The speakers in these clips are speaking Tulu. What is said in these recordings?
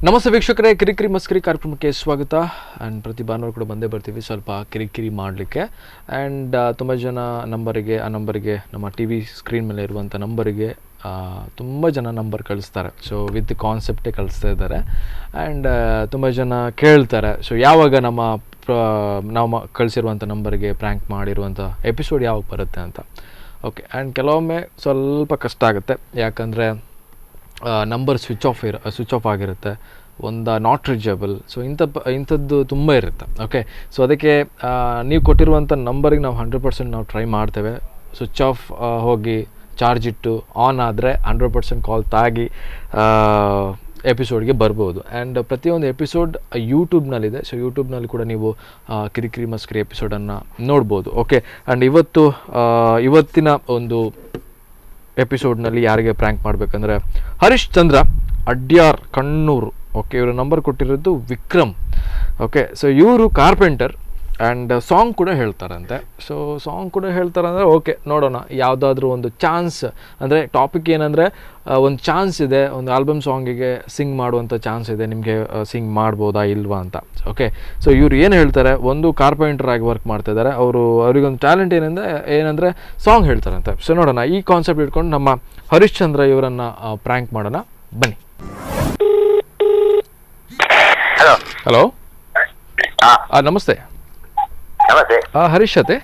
ನಮಸ್ತೆ ವೀಕ್ಷಕರೇ, ಕಿರಿಕಿರಿ ಮಸ್ಕಿರಿ ಕಾರ್ಯಕ್ರಮಕ್ಕೆ ಸ್ವಾಗತ. ಆ್ಯಂಡ್ ಪ್ರತಿ ಭಾನುವಾರ ಕೂಡ ಬಂದೇ ಬರ್ತೀವಿ ಸ್ವಲ್ಪ ಕಿರಿಕಿರಿ ಮಾಡಲಿಕ್ಕೆ. ಆ್ಯಂಡ್ ತುಂಬ ಜನ ನಂಬರಿಗೆ, ಆ ನಂಬರಿಗೆ, ನಮ್ಮ T V screen ಮೇಲೆ ಇರುವಂಥ ನಂಬರಿಗೆ ತುಂಬ ಜನ ನಂಬರ್ ಕಳಿಸ್ತಾರೆ. ಸೊ ವಿತ್ ಕಾನ್ಸೆಪ್ಟೇ ಕಳಿಸ್ತಾ ಇದ್ದಾರೆ. ಆ್ಯಂಡ್ ತುಂಬ ಜನ ಕೇಳ್ತಾರೆ, ಸೊ ಯಾವಾಗ ನಮ್ಮ ನಾವು ಕಳಿಸಿರುವಂಥ ನಂಬರಿಗೆ ಪ್ರ್ಯಾಂಕ್ ಮಾಡಿರುವಂಥ ಎಪಿಸೋಡ್ ಯಾವಾಗ ಬರುತ್ತೆ ಅಂತ. ಓಕೆ, ಆ್ಯಂಡ್ ಕೆಲವೊಮ್ಮೆ ಸ್ವಲ್ಪ ಕಷ್ಟ ಆಗುತ್ತೆ, ಯಾಕಂದರೆ number switch off ಆಗಿರುತ್ತೆ, ಒಂದು not reachable. So ಇಂಥದ್ದು ತುಂಬ ಇರುತ್ತೆ. ಓಕೆ, ಸೊ ಅದಕ್ಕೆ ನೀವು ಕೊಟ್ಟಿರುವಂಥ ನಂಬರಿಗೆ ನಾವು 100% ನಾವು ಟ್ರೈ ಮಾಡ್ತೇವೆ. ಸ್ವಿಚ್ ಆಫ್ ಹೋಗಿ ಚಾರ್ಜ್ ಇಟ್ಟು ಆನ್ ಆದರೆ 100% ಕಾಲ್ ತಾಗಿ ಎಪಿಸೋಡ್ಗೆ ಬರ್ಬೋದು. ಆ್ಯಂಡ್ ಪ್ರತಿಯೊಂದು ಎಪಿಸೋಡ್ ಯೂಟ್ಯೂಬ್ನಲ್ಲಿದೆ. ಸೊ ಯೂಟ್ಯೂಬ್ನಲ್ಲಿ ಕೂಡ ನೀವು ಕಿರಿಕಿರಿ ಮಸ್ಕಿರಿ ಎಪಿಸೋಡನ್ನು ನೋಡ್ಬೋದು. ಓಕೆ, ಆ್ಯಂಡ್ ಇವತ್ತಿನ ಒಂದು ಎಪಿಸೋಡ್ನಲ್ಲಿ ಯಾರಿಗೆ ಪ್ರ್ಯಾಂಕ್ ಮಾಡಬೇಕಂದ್ರೆ ಹರೀಶ್ ಚಂದ್ರ ಅಡ್ಯಾರ್ ಕಣ್ಣೂರು. ಓಕೆ, ಇವರು ನಂಬರ್ ಕೊಟ್ಟಿರೋದು ವಿಕ್ರಮ್. ಓಕೆ, ಸೊ ಇವರು carpenter and song ಕೂಡ ಹೇಳ್ತಾರಂತೆ. ಸೊ ಸಾಂಗ್ ಕೂಡ ಹೇಳ್ತಾರಂದರೆ ಓಕೆ, ನೋಡೋಣ ಯಾವುದಾದ್ರೂ ಒಂದು ಚಾನ್ಸ್. ಅಂದರೆ ಟಾಪಿಕ್ ಏನಂದರೆ ಒಂದು ಚಾನ್ಸ್ ಇದೆ, ಒಂದು ಆಲ್ಬಮ್ ಸಾಂಗಿಗೆ ಸಿಂಗ್ ಮಾಡುವಂಥ ಚಾನ್ಸ್ ಇದೆ, ನಿಮಗೆ ಸಿಂಗ್ ಮಾಡ್ಬೋದಾ ಇಲ್ವಾ ಅಂತ. ಓಕೆ, ಸೊ ಇವ್ರು ಏನು ಹೇಳ್ತಾರೆ, ಒಂದು ಕಾರ್ಪೆಂಟರ್ ಆಗಿ ವರ್ಕ್ ಮಾಡ್ತಾಯಿದ್ದಾರೆ ಅವರು. ಅವರಿಗೊಂದು ಟ್ಯಾಲೆಂಟ್ ಏನಂದರೆ ಸಾಂಗ್ ಹೇಳ್ತಾರಂತೆ. ಸೊ ನೋಡೋಣ, ಈ ಕಾನ್ಸೆಪ್ಟ್ ಇಟ್ಕೊಂಡು ನಮ್ಮ ಹರೀಶ್ ಚಂದ್ರ ಇವರನ್ನು ಪ್ರ್ಯಾಂಕ್ ಮಾಡೋಣ ಬನ್ನಿ. ಹಲೋ. ಹಲೋ. ಹಾ. ನಮಸ್ತೆ. ನಮಸ್ತೆ. ಹರೀಶ್ ಅತೆ?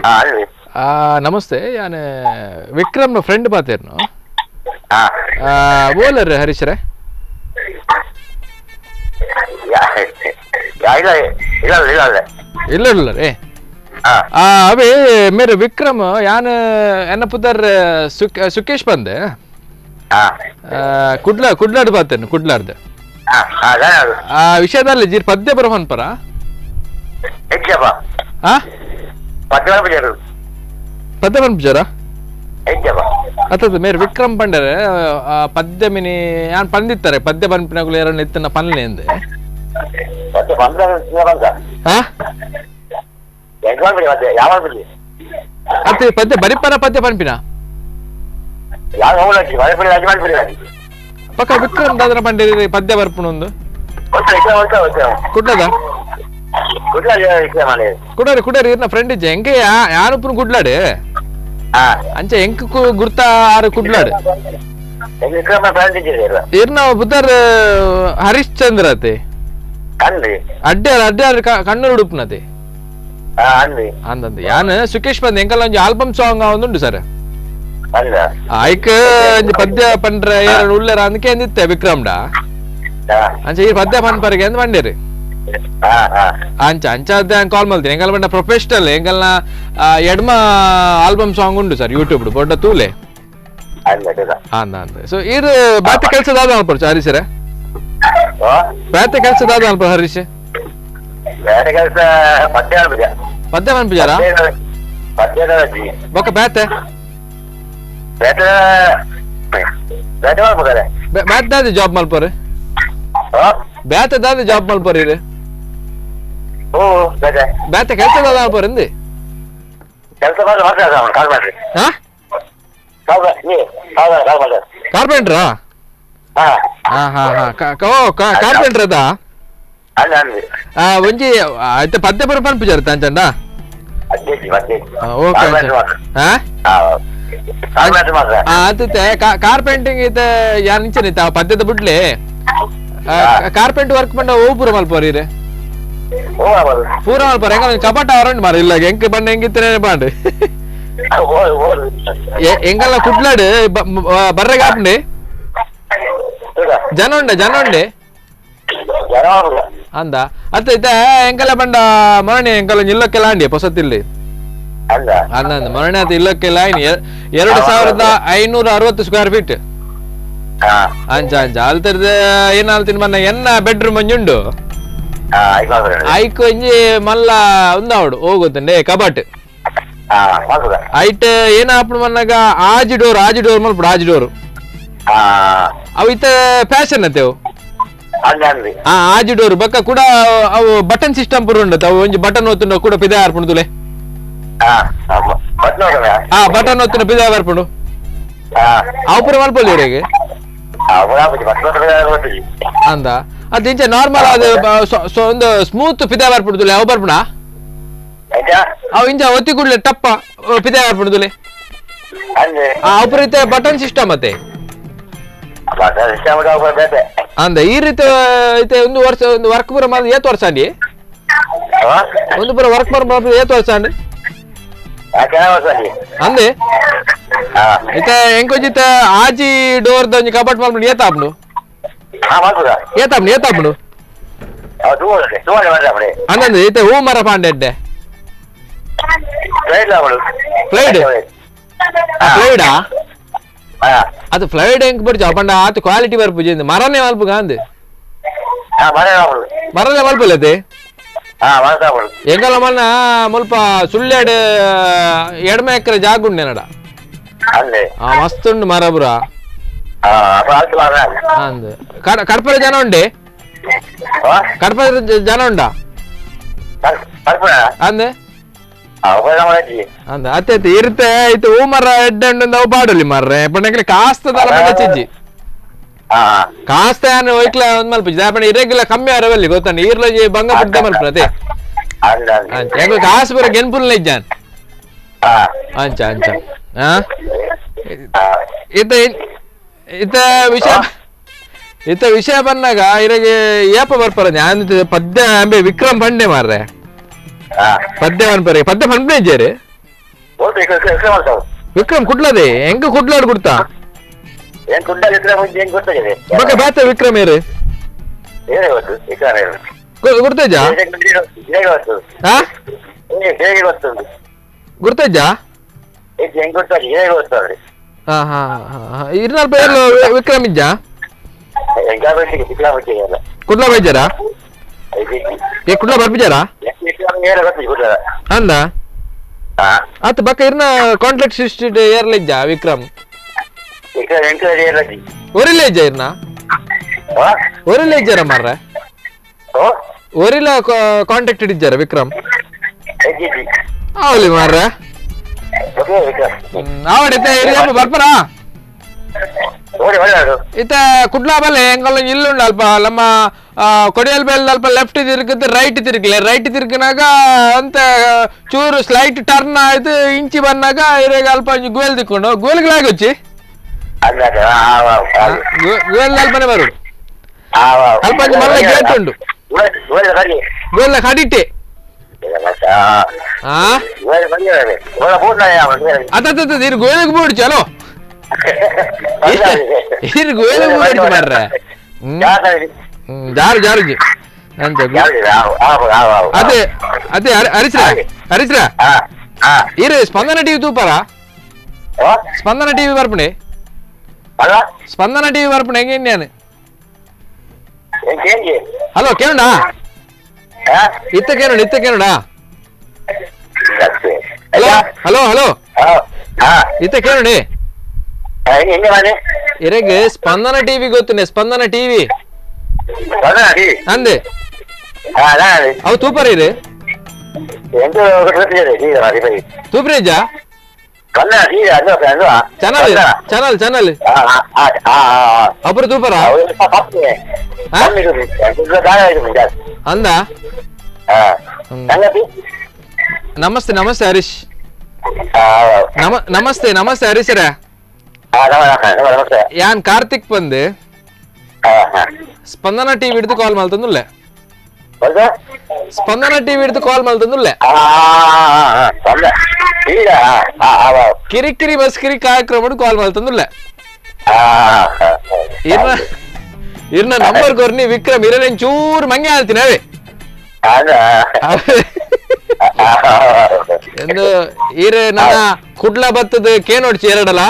ಹಾ, ಅಲ್ರಿ. ನಮಸ್ತೆ, ಯಾನೆ ವಿಕ್ರಮ್ನ ಫ್ರೆಂಡ್ ಪಾತೇರ್ನು. ಹಾ. ಓಲರ್ ಹರೀಶ್ರೆ? ಇಲ್ಲ ಇಲ್ಲ ಇಲ್ಲ ಇಲ್ಲ. ಇಲ್ಲ ಇಲ್ಲ ರೀ. ಹಾ. ಅವೇ ಮೇರೆ ವಿಕ್ರಮ್ ಯಾನ್ ಎನ್ನ ಪುದರ್ ಸುಕೇಶ್ ಬಂದೆ. ಹಾ. ಕುಡ್ಲ ಕುಡ್ಲಾಡ್ ಬಾತೇನು ಕುಡ್ಲಾರ್ದು. ಹಾ ಹಾ, ಧನ್ಯವಾದ. ವಿಷಯದಲ್ಲಿ ಜೀರ್ ಪದ್ಯ ಬರೋ ಪರ. ಹೆಚ್ಚಪ್ಪ. ಆ ಪದ್ಯ ಪೂಜಾರು. ಪದ್ಯ ಪನ್ಪುಜಾರ? ಹೆಚ್ಚಪ್ಪ. ಅತ್ತದ ಮೇರೆ ವಿಕ್ರಮ್ ಪಂಡರೆ ಪದ್ಯ ಮಿನಿ ಯಾನ್ ಪಂದಿತ್ತಾರೆ ಪದ್ಯ ಪನ್ಪಿನಗುಲು ಎರಡ್ ಇತ್ತನ ಪನ್ಲೆ ಎಂದೆ. ಪದ್ಯ ಬಂದ ಬಂದ. ಹಾ. ಎಂಟು ಬಿಡಿ, ಮತ್ತೆ ಯಾವ ಬಿಡಿ? ಅತ್ತೆ ಪದ್ಯ ಬರಿಪನ ಪದ್ಯ ಪನ್ಪಿನ. ಯಾವ ಹೋಗಿ ಬಿಡಿ, ರಾಜಿ ಮಾಡಿಬಿಡಿ. ಪಕ್ಕ ವಿಕ್ರಮ್ ದಾದನ ಪಂಡೇರಿ ಪದ್ಯ ಬರ್ಪುಣ ಒಂದು. ಕುಡ್ಲದ? ಕುಡಾರಿ ಕುಡಾರಿ ಇರ್ನ ಫ್ರೆಂಡ್ ಇಜ್ಜೆ ಎಂಕೆ ಯಾರುಪ್ಪುನು ಕುಡ್ಲಾಡು. ಅಂಚೆ ಎಂಕ್ ಗುರ್ತ ಆರು ಕುಡ್ಲಾಡು. ಇರ್ನ ಬುದ್ಧರ್ ಹರಿಶ್ಚಂದ್ರ ಅತೆ. ಅಡ್ಡಾರ್ ಅಡ್ಡಾರ್ ಕಣ್ಣೂರು ಉಡುಪುನತೆ ಅಂದಂದು ಯಾನ್ ಸುಕೇಶ್ ಬಂದ್ ಎಂಕಲ್ಲ ಒಂಜಿ ಆಲ್ಬಮ್ ಸಾಂಗ್ ಒಂದುಂಡು ಸರ್. ಐಕ್ ಒಂಜಿ ಪದ್ಯ ಪಂಡ್ರೆ ಏರಡು ಉಲ್ಲೆರ ಅಂದಕ್ಕೆ ಅಂದಿತ್ತೆ ವಿಕ್ರಮ್ಡ. ಅಂಚೆ ಈ ಪದ್ಯ ಪನ್ಪರಿಗೆ ಅಂದ್ ಬಂಡೇರಿ. ಅಂಚ ಅಂಚ ಅದೇ ಕಾಲ್ ಮಲ್ತೀನಿ. ಎಂಕಲ್ ಬಂಡ ಪ್ರೊಫೆಷನಲ್ ಎಂಕಲ್ನ ಎಡ್ಮ ಆಲ್ಬಮ್ ಸಾಂಗ್ ಉಂಡು ಸರ್ ಯೂಟ್ಯೂಬ್ ಬೊಡ್ಡ ತೂಲೆ ಅಂದ ಅಂದ. ಸೊ ಇದು ಬಾತೆ ಕೆಲಸ ದಾದ ಅಲ್ಪ ಹರೀಶ್ ಸರ್, ಬಾತೆ ಕೆಲಸ ದಾದ ಅಲ್ಪ ಹರೀಶ್. ಪದ್ಯ ಪನ್ಪುಜಾರ ಬೊಕ್ಕ ಬ್ಯಾತೆ ಬ್ಯಾತ್ ದಾದಿ ಜಾಬ್ ಮಲ್ಪರು, ಬ್ಯಾತೆ ದಾದಿ ಜಾಬ್ ಮಲ್ಪರು ಇರು ಬ್ಯಾತೆ ಕೆಲಸ ದಾದ ಮಲ್ಪರು ಅಂದಿ. ಕಾರ್ಪೆಂಟ್ರಾ? ಹಾ ಹಾ ಹಾ, ಕಾರ್ಪೆಂಟ್ರ್ ಅದ ಒಂಜಿ ಆಯ್ತು ಪದ್ಯ ಬರ ಪನ್ಪುಜಾರ ಅಂಚಂಡ. ಓಕೆ, ಆತತೆ ಕಾರ್ಪೆಂಟಿಂಗ್ ಇತ್ತೆ ಯಾನ್ ಇಂಚನೆ ಪದ್ಯದ ಬುಡ್ಲೆ ಕಾರ್ಪೆಂಟ್ ವರ್ಕ್ ಪಂಡ ಓ ಪೂರ ಮಲ್ಪೋರಿ ಇರೆ ಪೂರ ಮಲ್ಪೋರ್ ಹೆಂಗ ಕಪಾಟ ಅವರಂಡ್ ಮಾರ ಇಲ್ಲ ಎಂಕ್ ಬಂಡ ಹೆಂಗಿತ್ತೇನೆ ಬಾಂಡ್ ಎಂಗಲ್ಲ ಕುಡ್ಲಾಡು ಬರ್ರೆ ಕಾಪುಂಡೆ ಜನ ಉಂಡೆ ಜನ ಉಂಡೆ ಅಂದ ಅತ್ತ ಇತ್ತ ಎಂಕಲ್ಲ ಬಂಡ ಮರಣೆ ಎಂಕಲ್ಲ ನಿಲ್ಲಕ್ಕೆಲ್ಲ ಅಂಡಿ ಪೊಸತಿಲ್ಲಿ ಅಂದ ಅಂದ ಮರಣೆ ಆತ ಇಲ್ಲಕ್ಕೆಲ್ಲ 2560 ಸ್ಕ್ವೇರ್ ಫೀಟ್. ಅಂಚ ಅಂಚ ಅಲ್ತರ್ದ ಏನಾಲ್ತಿನ ಮನ್ನ ಎನ್ನ ಬೆಡ್ರೂಮ್ ಒಂಜಿ ಉಂಡು ಐಕ್ ಒಂಜಿ ಮಲ್ಲ ಉಂದಾವಡು ಹೋಗುತ್ತಂಡೆ ಕಬಾಟ್ ಐಟ್ ಏನಾಪುಡು ಮನ್ನಾಗ ಆಜಿ ಡೋರ್ ಆಜಿ ಡೋರ್ ಮಲ್ಪುಡು ಆಜಿ ಡೋರ್ ಅವು ಇತ್ತ ಫ್ಯಾಷನ್ ಅತ್ತೆ ಅವು. ಆಜಿ ಡೋರ್ ಬಕ್ಕ ಕೂಡ ಅವು ಬಟನ್ ಸಿಸ್ಟಮ್ ಪೂರ ಉಂಡತ್ತ ಅವು ಒಂಜಿ ಬಟನ್ ಒತ್ತುಂಡ ಕೂಡ ಪಿದ ಆರ್ಪುಂಡು ತುಲೆ. ಬಟನ್ ಒತ್ತುಂಡ ಪಿದ ಆರ್ಪುಂಡು ಅವು ಪೂರ ಮಲ್ಪೊಲಿ ಇರೆಗ್. ಅಂದ ಅದು ಇಂಚ ನಾರ್ಮಲ್ ಅದು ಒಂದು ಸ್ಮೂತ್ ಪಿದೆ ಬರ್ಪುಡುದುಲೆ ಅವು ಬರ್ಪುಣ ಅವು ಇಂಚ ಒತ್ತಿ ಕೂಡ್ಲೆ ಟಪ್ಪ ಪಿದೆ ಬರ್ಪುಡುದುಲೆ ಅವು ರೀತಿ ಬಟನ್ ಸಿಸ್ಟಮ್ ಅತ್ತೆ ಅಂದ ಈ ರೀತಿ ಐತೆ ಒಂದು ವರ್ಷ ಒಂದು ವರ್ಕ್ ಪೂರ ಮಾತ್ರ ಏತ್ ವರ್ಷ ಅಂಡಿ ಒಂದು ಪೂರ ವರ್ಕ್ ಪೂರ ಮಾತ್ರ ಏತ್ ವರ್ಷ ಅಂಡಿ ಅಂದೆ ಇತ್ತೆ ಎಂಕೊಂಜಿತ ಆಜಿ ಡೋರ್ the ಒಂಜಿ ಕಬಟ್ ಮಲ್ಪುಂಡು ಏತಾಪುಂಡು ಏತಾಪುಂಡು ಏತಾಪುಂಡು ಅಂದಂದು ಇತ್ತೆ ಹೂ ಮರ ಪಾಂಡೆ ಎಡ್ಡೆ ಫ್ಲೈಡ್ ಫ್ಲೈಡಾ ಅದು ಫ್ಲೈಡ್ ಎಂಕ್ ಬಡ್ಜ ಪಂಡ ಆತು ಕ್ವಾಲಿಟಿ ಬರ್ಪುಜಿ ಮರನೇ ಮಲ್ಪುಗ ಅಂದೆ ಮರನೇ ಮಲ್ಪುಲ್ಲ ಅದೇ ಎಂಗಲ ಮನ್ನ ಮುಲ್ಪ ಸುಳ್ಯಾಡ್ ಎಡಮ ಎಕರೆ ಜಾಗ ಉಂಡೆ ನಡ ಮಸ್ತ್ ಉಂಡು ಮರ ಪುರ ಅಂದ್ ಕಡ್ಪರ ಜನ ಉಂಡೆ ಕಡ್ಪರ ಜನ ಉಂಡಾ ಅಂದೆ ಅಂದ ಅತ್ತೆ ಅತ್ತೆ ಇರುತ್ತೆ ಇತ್ತೆ ಹೂ ಮರ ಎಡ್ಡೆ ಉಂಡು ಅವು ಪಾಡಲಿ ಮರ್ರೆ ಪಂಡ ಕಾಸ್ತ ಚಿಜ್ಜಿ ಕಾಸ್ತ ಯಾನ್ ಒಯ್ಕ್ಲ ಒಂದ್ ಮಲ್ಪುಜಿ ದಾಪಣ ಇರೆಗ್ಲ ಕಮ್ಮಿ ಅರವಲ್ಲಿ ಗೊತ್ತಾನೆ ಈರ್ಲ ಬಂಗ ಪಡ್ದ ಮಲ್ಪುನ ಅದೇ ಎಂಕ್ ಕಾಸು ಪೂರ ಗೆನ್ಪುಲ್ನ ಇಜ್ಜಾನ್ ಅಂಚ ಅಂಚ ಇತ್ತ ಇತ್ತ ವಿಷಯ ಇತ್ತ ವಿಷಯ ಬಂದಾಗ ಇರಗೆ ಏಪ ಬರ್ಪರ ಯಾನ್ ಪದ್ಯ ಅಂಬೆ ವಿಕ್ರಮ್ ಪಂಡೆ ಮಾರ್ರೆ ಪದ್ಯ ಅನ್ಪರೆ ಪದ್ಯ ಪಂಡೆ ಇಜ್ಜಾರೆ ವಿಕ್ರಮ್ ಕುಡ್ಲದೆ ಹೆಂಗ ಕುಡ್ಲಾಡ್ ಕುಡ್ತಾ ಬಕ ಬಾತ ವಿಕ್ರಮ್ ಏರು ಗುರ್ತೇಜ ಗುರ್ತೇಜ ಹಾ ಹಾ ಹಾ ಇರ್ನಾಲ್ ಪೇರ್ಲು ವಿಕ್ರಮ್ ಇಜ್ಜಾ ಕುಡ್ಲ ಬೈಜಾರಾ ಏ ಕುಡ್ಲ ಬರ್ಬಿಜಾರಾ ಅಂದ ಆತ ಬಕ್ಕ ಇರ್ನ ಕಾಂಟ್ರಾಕ್ಟ್ ಸಿಸ್ಟಿಡ್ ಏರ್ಲ ಇಜ್ಜಾ ವಿಕ್ರಮ್ ಒರಿಲ ಇಜ್ಜಾ ಇರ್ನ ಒರಿಲ ಇಜ್ಜಾರ ಮಾರ್ರೆ ಒರಿಲ ಕಾಂಟ್ರಾಕ್ಟ್ ಇಜ್ಜಾರ ವಿಕ್ರಮ್ ಅವಲಿ ಮಾರ್ರೆ ಆವಡಿತ ಬರ್ಪರಾ ಇತ್ತ ಕುಡ್ಲಾ ಬಲ್ಲೆ ಎಂಗಲ್ಲ ಇಲ್ಲುಂಡು ಅಲ್ಪ ನಮ್ಮ ಕೊಡಿಯಲ್ ಬೆಲ್ ಅಲ್ಪ ಲೆಫ್ಟ್ ತಿರುಗುತ್ತೆ ರೈಟ್ ತಿರುಗಲೆ ರೈಟ್ ತಿರುಗಿನಾಗ ಅಂತ ಚೂರು ಸ್ಲೈಟ್ ಟರ್ನ್ ಆಯ್ತು ಇಂಚಿ ಬಂದಾಗ ಇರಾಗ ಅಲ್ಪ ಗುವೆಲ್ ತಿಕ್ಕೊಂಡು ಗುವೆಲ್ಗೆ ಲಾಗೊಚ್ಚಿ ಗುವೆಲ್ ಅಲ್ಪನೆ ಬರುಡು ಅಲ್ಪ ಮಲ್ಲ ಗೇಟ್ ಉಂಡು ಗುವೆಲ್ಲ ಕಡಿಟ್ಟೆ ಅತ್ತ ಇರು ಗುವೆಲ್ಗೆ ಬೋಡು ಚಲೋ ಇರು ಗುವೆಲ್ಗೆ ಬೋಡು ಮಾರ್ರೆ ಜಾರು ಜಾರು ಅಂತ ಅದೇ ಅದೇ ಹರಿಶ್ರ ಹರಿಶ್ರ ಇರು ಸ್ಪಂದನ ಟಿವಿ ತೂಪಾರ ಸ್ಪಂದನ ಟಿವಿ ಬರ್ಪಣೆ ಸ್ಪಂದನ ಟಿವಿ ಬರ್ಪಣೆ ಹೆಂಗೆ ನಾನು ಹಲೋ ಕೇಳೋಣ ಇತ್ತ ಕೇಳೋಣ ಇತ್ತ ಕೇಳೋಣ hello hello hello ಇತ್ತ ಕೇಳೋಣ ಇರಗೆ ಸ್ಪಂದನ ಟಿವಿ ಗೊತ್ತನೆ ಸ್ಪಂದನ ಟಿವಿ ಅಂದೆ ಅವು ತೂಪರ್ ಇರು ತೂಪ್ರೇಜ channel channel channel ಅಪುರ ತೂಪರ ಅಂದ ನಮಸ್ತೆ ನಮಸ್ತೆ ಹರೀಶ್ ನಮಸ್ತೆ ನಮಸ್ತೆ ಹರೀಶರ ಯಾನ್ ಕಾರ್ತಿಕ್ ಬಂದೆ ಸ್ಪಂದನ ಟಿವಿ ಹಿಡಿದು ಕಾಲ್ ಮಾಡ್ತಂದುಲ್ಲೆ ಸ್ಪಂದನ ಟಿವಿ ಹಿಡಿದು ಕಾಲ್ ಮಾಡ್ತಂದುಲ್ಲೆ ಕಿರಿಕಿರಿ ಬಸ್ಕಿರಿ ಕಾರ್ಯಕ್ರಮ ಕಾಲ್ ಮಾಡ್ತಂದುಲ್ಲೆ ಇರ್ನ ನಂಬರ್ ಕೊರ್ನಿ ವಿಕ್ರಮ್ ಇರನೇನ್ ಚೂರು ಮಂಗೆ ಆಳ್ತೀನಿ ಅವೇ ಎಂದು ಇರ ನನ್ನ ಕುಡ್ಲ ಬತ್ತದ ಕೇನೋಡ್ಚಿ ಎರಡಲ್ಲ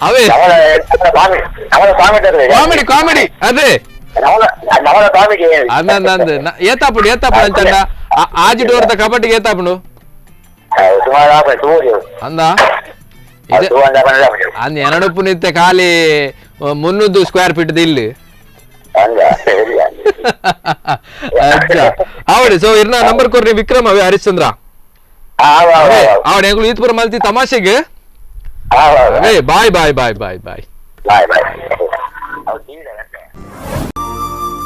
ಅವೇ ಕಾಮಿಡಿ ಕಾಮಿಡಿ ಅದೇ ಅಂದ ಏತಾಪುಡು ಏತಾಪುಡು ಅಂಚಂಡ ಆಜಿ ಡೋರ್ದ ಕಬಡ್ಡಿಗೆ ಏತಾಪುಡು ಅಂದ ಅಂದ್ ಎರಡಪ್ಪು ನಿತ್ಯ ಖಾಲಿ 300 ಸ್ಕ್ವೇರ್ ಫೀಟ್ ಇಲ್ಲಿ ಆವಡಿ ಸೊ ಇರ್ನ ನಂಬರ್ ಕೊರ್ರಿ ವಿಕ್ರಮ್ ಅವೇ ಹರಿಶ್ಚಂದ್ರ ಆವಡಿ ಎಂಗುಲು ಈತ್ಪುರ ಮಲ್ತಿ ತಮಾಷೆಗೆ. Bye bye bye bye bye bye.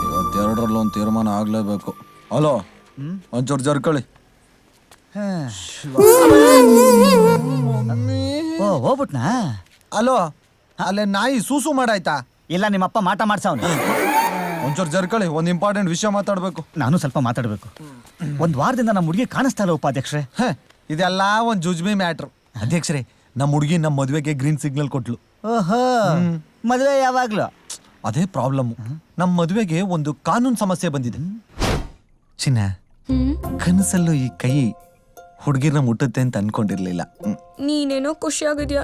ಇವತ್ತೆರಡರಲ್ಲಿ ಒಂದು ತೀರ್ಮಾನ ಆಗಲೇಬೇಕು. ಹಲೋ, ಒಂಚೂರು ಜರ್ಕೊಳ್ಳಿ. ಹೋಗ್ಬಿಟ್ನಾ? ಹಲೋ, ಅಲ್ಲೇ ನಾಯಿ ಸೂಸು ಮಾಡಾಯ್ತಾ? ಇಲ್ಲ, ನಿಮ್ಮಪ್ಪ ಮಾಟ ಮಾಡ್ಸವನು. ಒಂಚೂರು ಜರ್ಕೊಳ್ಳಿ, ಒಂದು ಇಂಪಾರ್ಟೆಂಟ್ ವಿಷಯ ಮಾತಾಡ್ಬೇಕು. ನಾನು ಸ್ವಲ್ಪ ಮಾತಾಡ್ಬೇಕು. ಒಂದ್ ವಾರದಿಂದ ನಮ್ಮ ಹುಡುಗಿ ಕಾಣಿಸ್ತಾ ಇಲ್ಲ ಉಪಾಧ್ಯಕ್ಷರೇ. ಇದೆಲ್ಲ ಒಂದು ಜುಜ್ಮಿ ಮ್ಯಾಟ್ರ್ ಅಧ್ಯಕ್ಷರೇ. ನಮ್ಮ ಹುಡುಗಿ ನಮ್ಮ ಮದುವೆಗೆ ಗ್ರೀನ್ ಸಿಗ್ನಲ್ ಕೊಟ್ಲು. ಓಹೋ, ಮದುವೆ ಯಾವಾಗ್ಲೂ? ಅದೇ ಪ್ರಾಬ್ಲಮ್. ನಮ್ಮ ಮದುವೆಗೆ ಒಂದು ಕಾನೂನು ಸಮಸ್ಯೆ ಬಂದಿದೆ. ಚಿನ್ನ, ಕನಸಲ್ಲೂ ಈ ಕೈ ಹುಡುಗಿರ್ನ ಮುಟ್ಟುತ್ತೆ ಅಂತ ಅನ್ಕೊಂಡಿರ್ಲಿಲ್ಲ. ನೀನೇನೋ ಖುಷಿಯಾಗಿದ್ಯಾ,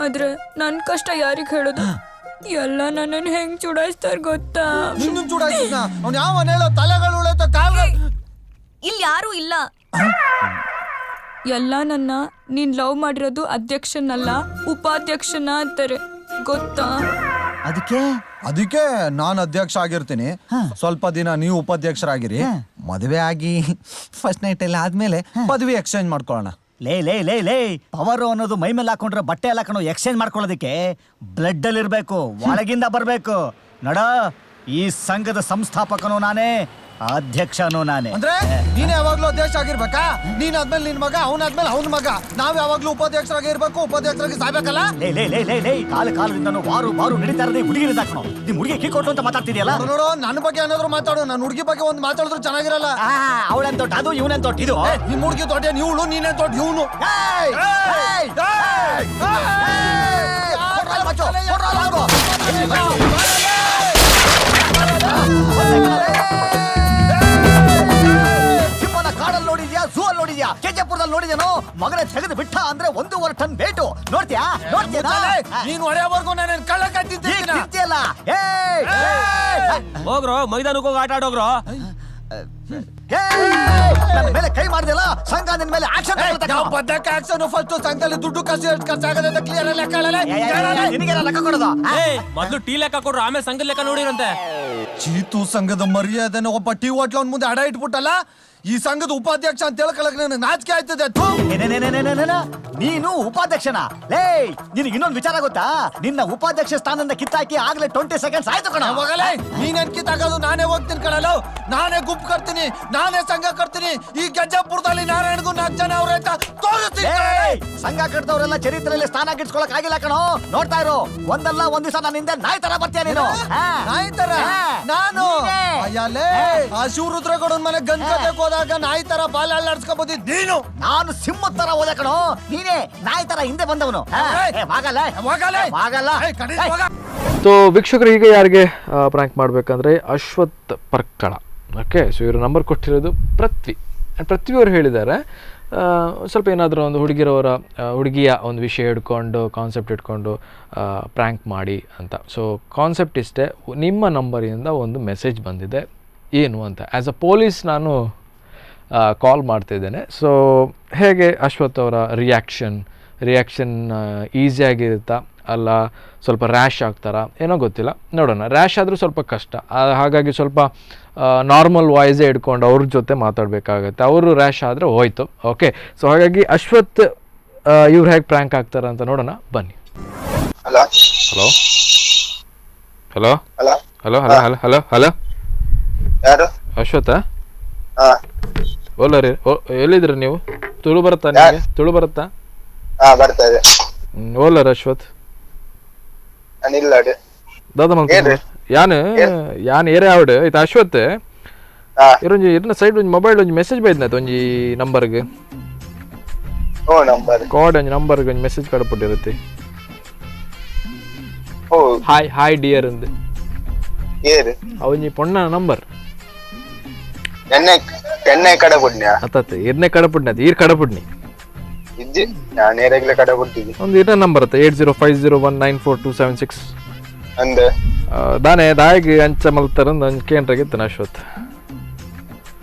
ಆದ್ರೆ ನನ್ ಕಷ್ಟ ಯಾರಿಗ್ ಹೇಳೋದು? ಎಲ್ಲ ನನ್ನನ್ನು ಹೆಂಗ್ ಚುಡಾಯಿಸ್ತಾರ ಗೊತ್ತಾ? ನಿನ್ನನ್ ಚುಡಾಯಿಸಿದ್ನ? ಅವ್ನು ಯಾವನ್ ಹೇಳೋ? ತಲೆಗಳು ಉಳೇತೋ ಕಾಲ್ಗಳು. ಇಲ್ಲಿ ಯಾರೂ ಇಲ್ಲ. ಎಲ್ಲ ನನ್ನ ನೀನ್ ಲವ್ ಮಾಡಿರೋದು ಅಧ್ಯಕ್ಷನಲ್ಲ ಉಪಾಧ್ಯಕ್ಷನ ಅಂತಾರೆ ಗೊತ್ತಾ? ಅದಕ್ಕೆ ಅದಕ್ಕೆ ನಾನು ಅಧ್ಯಕ್ಷ ಆಗಿರ್ತೀನಿ, ಸ್ವಲ್ಪ ದಿನ ನೀವು ಉಪಾಧ್ಯಕ್ಷರಾಗಿರಿ. ಮದುವೆ ಆಗಿ ಫಸ್ಟ್ ನೈಟ್ ಎಲ್ಲ ಆದ್ಮೇಲೆ ಪದವಿ ಎಕ್ಸ್ಚೇಂಜ್ ಮಾಡ್ಕೊಳ್ಳೋಣ. ಲೇ ಲೇ ಲೇ ಲೇ, ಪವರು ಅನ್ನೋದು ಮೈ ಮೇಲೆ ಹಾಕೊಂಡ್ರೆ ಬಟ್ಟೆ ಎಲ್ಲ ಹಾಕೊಂಡು ಎಕ್ಸ್ಚೇಂಜ್ ಮಾಡ್ಕೊಳ್ಳೋದಕ್ಕೆ ಬ್ಲಡ್ ಅಲ್ಲಿ ಇರ್ಬೇಕು, ಒಳಗಿಂದ ಬರ್ಬೇಕು. ನಡ, ಈ ಸಂಘದ ಸಂಸ್ಥಾಪಕನು ನಾನೇ, ಅಧ್ಯಕ್ಷನೂ ನಾನೇ. ಅಂದ್ರೆ ನೀನ್ ಯಾವಾಗ್ಲೂ ಅಧ್ಯಕ್ಷ ಆಗಿರ್ಬೇಕಾ? ನೀನ್ ಆದ್ಮೇಲೆ ನಿನ್ ಮಗ, ಅವನಾದ್ಮೇಲೆ ಅವನ ಮಗ. ನಾವ್ ಯಾವಾಗ್ಲೂ ಉಪಾಧ್ಯಕ್ಷರಾಗಿ ಇರ್ಬೇಕು, ಉಪಾಧ್ಯಕ್ಷರಾಗಿ ಸಾಯ್ಬೇಕಲ್ಲ? ಲೇ ಲೇ ಲೇ ಲೇ ಲೇ, ಕಾಲ ಕಾಲದಿಂದನೂ ವಾರು ವಾರು ನಡೀತಾ ಇರೋದೇ ಹುಡುಗಿರಿಂದ ಹಾಕೋಣ. ನಿಮ್ ಹುಡುಗಿ ಕೀ ಕೊಟ್ಲು ಅಂತ ಮಾತಾಡ್ತಿದ್ಯಲ್ಲ. ನೋಡು ನೋಡು, ನನ್ನ ಬಗ್ಗೆ ಏನಾದ್ರು ಮಾತಾಡು, ನನ್ನ ಹುಡುಗಿ ಬಗ್ಗೆ ಒಂದ್ ಮಾತಾಡಿದ್ರು ಚೆನ್ನಾಗಿರಲ್ಲ. ಅವಳನ್ ದೊಡ್ಡ ಅದು, ಇವನನ್ ದೊಡ್ಡ ಇದು. ನಿಮ್ ಹುಡುಗಿ ದೊಡ್ಡ ಇವಳು, ನೀನೇ ದೊಡ್ಡ ಇವನು. ಏಯ್! ಏಯ್! ಏಯ್! ಏಯ್! ಕೊಡ್ರಲ್ಲ ಮಚ್ಚು, ಕೊಡ್ರಲ್ಲ ಅವ್ರು. ಸಿಂಹನ ಕಾಡಲ್ಲಿ ನೋಡಿದ್ಯಾ, ಝೂ ಅಲ್ಲಿ ನೋಡಿದ್ಯಾ, ಕೆಜೆಪುರದಲ್ಲಿ ನೋಡಿದ್ಯಾನೋ? ಮಗನೇ ತೆಗೆದು ಬಿಟ್ಟ ಅಂದ್ರೆ 1.5 ಟನ್ ವೇಟು. ನೋಡ್ತೀಯಾ? ನೋಡ್ತೀಯಾ? ನೀನ್ ಹೊಡೆಯವರೆಗೂ ನಾನು ಕಳ್ಳ ಈಗ ತಿಂತೀಯಲ್ಲ. ಏಯ್! ಏಯ್! ಹೋಗ್ರೋ, ಮೈದಾನಕ್ಕೆ ಹೋಗಿ ಆಟ ಆಡೋಗ್ರೋ. ಏಯ್! ನನ್ನ ಮೇಲೆ ಕೈ ಮಾಡ್ದಲ್ಲ, ಸಂಘ ನಿನ್ ಮೇಲೆ ಆಕ್ಷನ್ ಆಕ್ಷನ್ ಫಸ್ಟ್ ಸಂಘದಲ್ಲಿ ದುಡ್ಡು ಕಾಸು ಎಷ್ಟು ಖರ್ಚಾಗದೆ ಅಂತ ಕ್ಲಿಯರ್ ಲೆಕ್ಕ ಹೇಳಲೆ. ಹೇಳಲೆ. ನಿನಗೆಲ್ಲ ಲೆಕ್ಕ ಕೊಡೋದು? ಏ, ಮೊದ್ಲು ಟೀ ಲೆಕ್ಕ ಕೊಡ್ರು, ಆಮೇಲೆ ಸಂಘದ ಲೆಕ್ಕ ನೋಡಿರಂತೆ. ಚೀತು ಸಂಘದ ಮರ್ಯಾದೆನ ಒಬ್ಬ ಟೀ ಹೋಟ್ಲ್ ಅವ್ನ ಮುಂದೆ ಅಡ ಇಟ್ಬಿಟ್ಟಲ್ಲ. ಈ ಸಂಘದ ಉಪಾಧ್ಯಕ್ಷ ಅಂತ ಹೇಳ್ಕೊಳಕ್ ನನಗೆ ನಾಚಿಕೆ ಆಯ್ತದೆ. ಥು. ಏನೇನೇನೇನೇನೇನೇನ? ನೀನು ಉಪಾಧ್ಯಕ್ಷನ? ಲೇ, ನಿನಗೆ ಇನ್ನೊಂದು ವಿಚಾರ ಗೊತ್ತಾ? ನಿನ್ನ ಉಪಾಧ್ಯಕ್ಷ ಸ್ಥಾನದಿಂದ ಕಿತ್ತಾಕಿ ಆಗ್ಲೇ 20 ಸೆಕೆಂಡ್ಸ್ ಆಯ್ತು ಕಣ. ಹೋಗಲೇ, ನೀನೇನ್ ಕಿತ್ತಾಕೋದು? ನಾನೇ ಹೋಗ್ತೀನಿ ಕಣಲ್ಲ, ನಾನೇ ಗುಂಪು ಕಟ್ತೀನಿ, ನಾನೇ ಸಂಘ ಕಟ್ತೀನಿ. ಈ ಗಜ್ಜಾಪುರದಲ್ಲಿ ನಾರಾಯಣಗೂ 4 ಜನ ಅವ್ರೆ ಅಂತ ತೋರಿಸ್ತೀನಿ ಕಣಲೆ. ಏಯ್, ಸಂಘ ಕಟ್ಟಿದವರೆಲ್ಲ ಚರಿತ್ರೆಯಲ್ಲಿ ಸ್ಥಾನ ಗಿಟ್ಸ್ಕೊಳಕ್ ಆಗಿಲ್ಲ ಕಣೋ. ನೋಡ್ತಾ ಇರು, ಒಂದಲ್ಲ ಒಂದ್ ದಿವಸ ನನ್ನ ಹಿಂದೆ ನಾಯಿ ತರ ಬರ್ತೀಯ ನೀನು. ನಾಯಿ ತರ? ನಾನು? ನೀನೇ. ಅಯ್ಯಲೇ, ಆ ಶಿವರುದ್ರಗೌಡನ್ ಮನೆ ಗನ್ ಕಟ್ಟಕ್ ಹೋದಾಗ ನಾಯಿ ತರ ಬಾಲ ಅಲ್ಲಾಡ್ಸ್ಕೊಂಡ್ ಬಂದಿದ್ ನೀನು. ನಾನು ಸಿಂಹದ ತರ ಹೋದೆ ಕಣೋ, ನೀನೇ ನಾಯಿ ತರ ಹಿಂದೆ ಬಂದವನು. ಏಯ್! ವಾಗಲ್ಲ, ಹೋಗಲೇ. ವಾಗಲ್ಲ. ಏಯ್, ಕಣೀಸ್ ಹೋಗ. ಸೊ ವೀಕ್ಷಕರು, ಈಗ ಯಾರಿಗೆ ಪ್ರ್ಯಾಂಕ್ ಮಾಡಬೇಕಂದ್ರೆ ಅಶ್ವಥ್ ಪರ್ಕಳ. ಓಕೆ, ಸೊ ಇವರು ನಂಬರ್ ಕೊಟ್ಟಿರೋದು ಪೃಥ್ವಿ. ಆ್ಯಂಡ್ ಪೃಥ್ವಿ ಅವರು ಹೇಳಿದ್ದಾರೆ, ಸ್ವಲ್ಪ ಏನಾದರೂ ಒಂದು ಹುಡುಗಿರವರ ಹುಡುಗಿಯ ಒಂದು ವಿಷಯ ಹಿಡ್ಕೊಂಡು, ಕಾನ್ಸೆಪ್ಟ್ ಇಟ್ಕೊಂಡು ಪ್ರ್ಯಾಂಕ್ ಮಾಡಿ ಅಂತ. ಸೊ ಕಾನ್ಸೆಪ್ಟ್ ಇಷ್ಟೇ, ನಿಮ್ಮ ನಂಬರಿಂದ ಒಂದು ಮೆಸೇಜ್ ಬಂದಿದೆ, ಏನು ಅಂತ ಆ್ಯಸ್ ಅ ಪೊಲೀಸ್ ನಾನು ಕಾಲ್ ಮಾಡ್ತಿದ್ದೇನೆ. ಸೊ ಹೇಗೆ ಅಶ್ವಥ್ ಅವರ ರಿಯಾಕ್ಷನ್ ಈಸಿಯಾಗಿರುತ್ತಾ ಅಲ್ಲ ಸ್ವಲ್ಪ ರ್ಯಾಶ್ ಆಗ್ತಾರಾ ಏನೋ ಗೊತ್ತಿಲ್ಲ, ನೋಡೋಣ. ರ್ಯಾಶ್ ಆದರೂ ಸ್ವಲ್ಪ ಕಷ್ಟ, ಹಾಗಾಗಿ ಸ್ವಲ್ಪ ನಾರ್ಮಲ್ ವಾಯ್ಸೇ ಇಟ್ಕೊಂಡು ಅವ್ರ ಜೊತೆ ಮಾತಾಡಬೇಕಾಗತ್ತೆ. ಅವರು ರ್ಯಾಶ್ ಆದರೆ ಹೋಯ್ತು. ಓಕೆ, ಸೊ ಹಾಗಾಗಿ ಅಶ್ವಥ್ ಇವ್ರು ಹೇಗೆ ಪ್ರ್ಯಾಂಕ್ ಆಗ್ತಾರೆ ಅಂತ ನೋಡೋಣ ಬನ್ನಿ. Hello hello hello hello hello hello hello hello hello, ಯಾರು? ಅಶ್ವಥ ಹಾ. ಓಲ ರೀ, ಎಲ್ಲಿದ್ರಿ ನೀವು? ತುಳು ಬರುತ್ತಾ ನಿಮಗೆ? ತುಳು ಬರುತ್ತಾ? ಹಾ, ಬರ್ತಾ ಇದೆ. ಓಲರ್ ಅಶ್ವಥ್? ನಾನು ಇಲ್ಲ ಅಡೆ. ದಾದ ಮಲ್ತ ಯಾನ್ ಯಾನ್ ಏರೇ ಆವಡ್ ಇತ್ತ ಅಶ್ವಥ್. ಇರೊಂಜಿ ಇರ್ನ ಸೈಡ್ ಒಂಜಿ ಮೊಬೈಲ್ ಒಂಜಿ ಮೆಸೇಜ್ ಬೈದ್ನಾಯ್ತು ಒಂಜಿ ನಂಬರ್ಗೆ. ಓ ನಂಬರ್ ಕಾರ್ಡ್ ಒಂಜಿ ನಂಬರ್ಗೆ ಒಂಜಿ ಮೆಸೇಜ್ ಕಡಪಟ್ಟಿರುತ್ತೆ. ಓ ಹಾಯ್ ಹಾಯ್ ಡಿಯರ್ ಅಂದ್. ಏರು ಅವೊಂಜಿ ಪೊಣ್ಣ ನಂಬರ್. ಎಣ್ಣೆ ಎಣ್ಣೆ ಕಡೆ ಕೊಡ್ನ್ಯಾ? ಅತ್ತತ್ತೆ ಇರ್ನೆ ಕಡಪುಡ್ನಿ, ಈರ್ ಕಡಪುಡ್ನಿ. ಇಜ್ಜಿ, ನಾನು ಏರಾಗ್ಲೇ ಕಡೆ ಕೊಡ್ತಿದ್ದೆ. ಒಂದು ಇರ್ನ ನಂಬರ್ ಅತ್ತ 8050194276. ಅಂದೆ ದಾನೆ ದಾಯಿಗೆ ಅಂಚ ಮಲ್ತಾರಂದ್ ಅಂಚ ಕೇಂದ್ರಾಗಿತ್ತು ಅಶ್ವಥ್.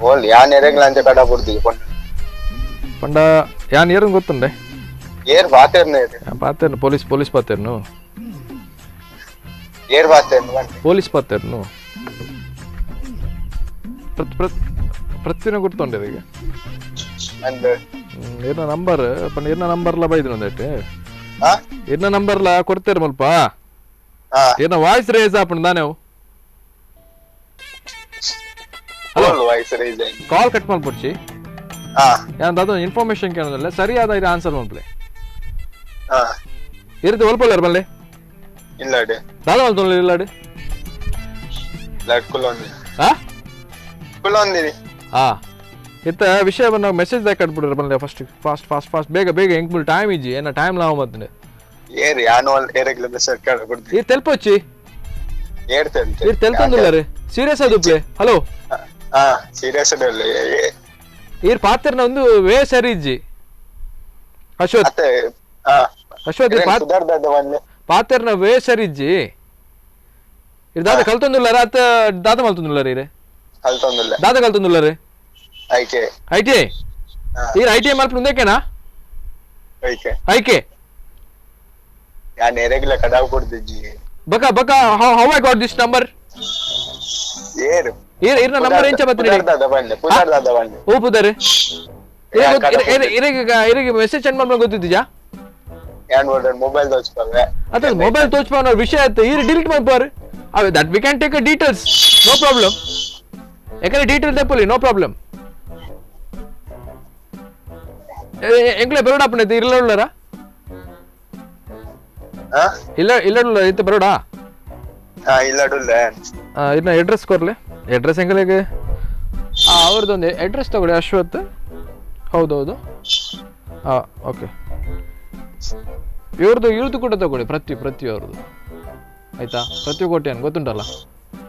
ಓಲ್ ಯಾನ್ ಏರಾಗ್ಲೇ ಅಂಚ ಕಡೆ ಕೊಡ್ತಿದ್ದೆ ಪೊಣ್ಣ. ಪಂಡ ಯಾನ್ ಏರನ್ ಗೊತ್ತುಂಡೆ? ಏರ್ ಬಾತೇರ್ನ ಏರು. ಪಾತೇರ್ನು ಪೊಲೀಸ್ ಪೊಲೀಸ್ ಪಾತೇರ್ನು. ಏರ್ ಬಾತೇರ್ನು ಬಂಡೆ. ಪೊಲೀಸ್ ಪಾತೇರ್ನು. ಪ್ರತ್ ಪ್ರತ್ ಪ್ರತಿನ ಗುರ್ತುಂಡೆ ಈಗ. ಅಂದೆ ಇರ್ನ ನಂಬರ್ ಪಂಡ ಇರ್ನ ನಂಬರ್ಲ ಬೈದ್ರು ಒಂದೆಟ್. ಹಾ? ಇರ್ನ ನಂಬರ್ಲ ಕೊಡ್ತೇರು ಮಲ್ಪ. ಇರ್ನ ವಾಯ್ಸ್ ರೇಸ್ ಆಪುಂಡು ದಾನೆ hello voice raise call cut ಮಲ್ಪೊಡ್ಚಿ ಯಾನ್ ದಾದ ಇನ್ಫಾರ್ಮೇಶನ್ ಕೇಳೋದಲ್ಲ ಸರಿಯಾದ ಇರ ಆನ್ಸರ್ ಮಲ್ಪಲೆ ಇರುತ್ತೆ ಒಲ್ಪಲ್ಲಾರ ಬಲ್ಲೆ ಇಲ್ಲಾಡೆ ದಾದ ಮಲ್ತೊಲ್ಲ ಇಲ್ಲಾಡೆ ಲಾಡ್ ಕುಲೊಂದಿ ಆ ಕುಲೊಂದಿರಿ ಆ ಇತ್ತ ವಿಷಯ ನಾವು ಮೆಸೇಜ್ ದಾಕ ಕಟ್ಬಿಡ್ರ ಬಲ್ಲೆ first fast fast fast ಬೇಗ ಬೇಗ ಎಂಕ್ ಟೈಮ್ ಇಜ್ಜಿ ಏನ ಟೈಮ್ ಲಾವ ಮತ್ತನೆ ಏರಿ ಆನುವಲ್ ಏರೆಗ್ಲ ಮೆಸೇಜ್ ಕಟ್ಬಿಡ್ತಿ ಈ ತೆಲ್ಪೊಚ್ಚಿ ಏರ್ ತೆಲ್ತೆ ಇರ್ ತೆಲ್ತೊಂದುಲ್ಲಾರೆ ಸೀರಿಯಸ್ ಆದುಪ್ಲೆ ಹಲೋ ಹಾ ಸೀರಿಯಸ್ ಅಲ್ಲ ಈರ್ ಪಾತ್ರನ ಒಂದು ವೇ ಸರಿ ಇಜ್ಜಿ ಅಶ್ವಥ್ ಅಶ್ವಥ್ ಪಾತ್ರನ ವೇ ಸರಿ ಇಜ್ಜಿ ಇರ್ ದಾದ ಕಲ್ತೊಂದುಲ್ಲಾರ ಅತ್ತ ದಾದ ಮಲ್ತೊಂದುಲ್ಲಾರ ಇರೆ ಕಲ್ತೊಂದುಲ್ಲ ದಾದ ಕಲ್ತೊಂದುಲ್ಲಾರೆ ಐಕೆ I T I ಈರ್ I T I ಮಲ್ಪುಂಡು ಉಂದೆಕೆನಾ ಐಕೆ ಐಕೆ ಯಾನ್ ಎರೆಗ್ಲ ಕಡಾವ್ ಕೊಡ್ದಿಜ್ಜಿ ಬಕ ಬಕ how I got this number ಏರು ಇರ್ ಇರ್ನ ನಂಬರ್ ಎಂಚ ಬತ್ತಿನಿ ಪುದರ್ ಬಂದೆ ಪುದರ್ ದಾದ ಬಂದೆ ಓ ಪುದರ್ ಇರೆಗೆ ಇರೆಗೆ ಮೆಸೇಜ್ ಸೆಂಡ್ ಮಾಡ್ಬೇಕು ಗೊತ್ತಿದ್ಯಾ ಯಾನ್ ಓಡರ್ ಮೊಬೈಲ್ ತೋಚ್ಪವೆ ಅದ ಮೊಬೈಲ್ ತೋಚ್ಪವನ ವಿಷಯ ಆಯ್ತು ಇರ್ ಡಿಲೀಟ್ ಮಾಡ್ಪಾರು ಅವೆ that we can take a details no problem ಯಾಕಂದ್ರೆ ಡೀಟೇಲ್ ತೆಪ್ಪಲಿ ನೋ ಪ್ರಾಬ್ಲಮ್ ಎಂಕ್ಲೆ ಬರೋಡ ಅಪ್ಪನ ಇಲ್ಲ ಉಳ್ಳಾರ ಇಲ್ಲ ಇಲ್ಲ ಇತ್ತ ಬರೋಡಾ ಇಲ್ಲಡುಲ್ಲ ಇನ್ನ ಅಡ್ರೆಸ್ ಕೊರ್ಲೆ ಅಡ್ರೆಸ್ ಎಂಕಲೆಗೆ ಅವ್ರದ್ದೊಂದು ಅಡ್ರೆಸ್ ತಗೊಳ್ಳಿ ಅಶ್ವಥ್ ಹೌದೌದು ಹಾಂ ಓಕೆ ಇವ್ರದ್ದು ಇವ್ರದ್ದು ಕೂಡ ತಗೊಳ್ಳಿ ಪ್ರತಿ ಪ್ರತಿ ಅವ್ರದ್ದು ಆಯ್ತಾ ಪ್ರತಿ ಕೋಟಿ ಏನು ಗೊತ್ತುಂಟಲ್ಲ